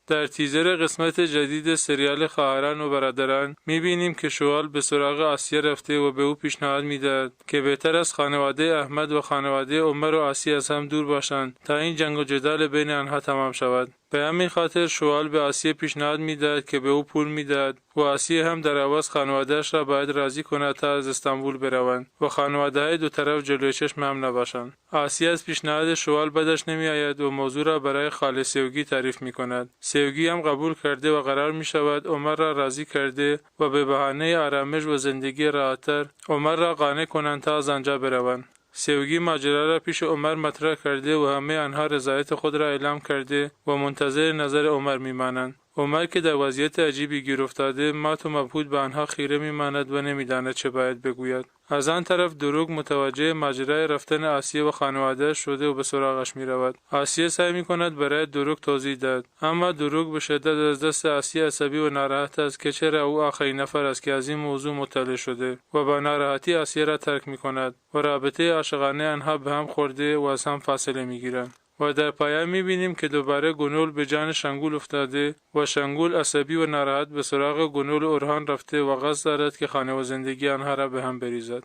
Дар тизери қисмати ҷадиди сериали «Хоҳарон ва бародарон» мебинем, ки Шуал ба суроғи Осия рафта ва ба ӯ пешниҳод медиҳад, ки беҳтар аст хонаводаи Аҳмад ва хонаводаи Умар ва Осия аз ҳам дур бошанд, то ин ҷангу ҷадал байни онҳо тамом шавад. Ба ҳамин хотир Шуал ба Осия пешниҳод медиҳад, ки ба ӯ пул медиҳад ва Осия ҳам дар иваз хонаводаашро бояд розӣ кунад, то аз Истанбул бираванд ва хонаводаҳои ду тараф ҷилӯи чашми ҳам набошанд. Осия аз пешниҳоди Шуал бадаш намеояд ва мавзӯъро барои хола Севгӣ таъриф мекунад. Севгӣ ҳам қабул карда ва қарор мешавад Умарро розӣ карда ва ба баҳонаи оромиш ва зиндагии роҳаттар Умарро қонеъ кунанд, то аз онҷо бираванд. Севгӣ моҷароро пеши Умар матраҳ карда ва ҳамаи онҳо ризояти худро эълом карда ва мунтазири назари Умар мемонанд. Умар, ки дар вазъияти аҷибе гир афтода, мату мабҳут ба онҳо хира мемонад ва намедонад чӣ бояд бигӯяд. Аз он тараф Дурук мутаваҷҷеҳи моҷарои рафтани Осия ва хонаводааш шуда ва ба суроғаш меравад. Осия саъй мекунад барои Дурук тавзеҳ диҳад, аммо Дурук ба шиддат аз дасти Осия асабӣ ва нороҳат аст, ки чаро ӯ охирин нафар аст, ки аз ин мавзӯъ мутталеъ шуда, ва бо нороҳатӣ Осияро тарк мекунад ва робитаи ошиқонаи онҳо ба ҳам хӯрда ва аз ҳам фосила мегиранд. Ва дар поён мебинем, ки дубора Гунул ба ҷони Шангул афтода ва Шангул асабӣ ва нороҳат ба суроғи Гунул ва Орҳон рафта ва қасд дорад, ки хона ва зиндагии онҳоро ба ҳам барезад.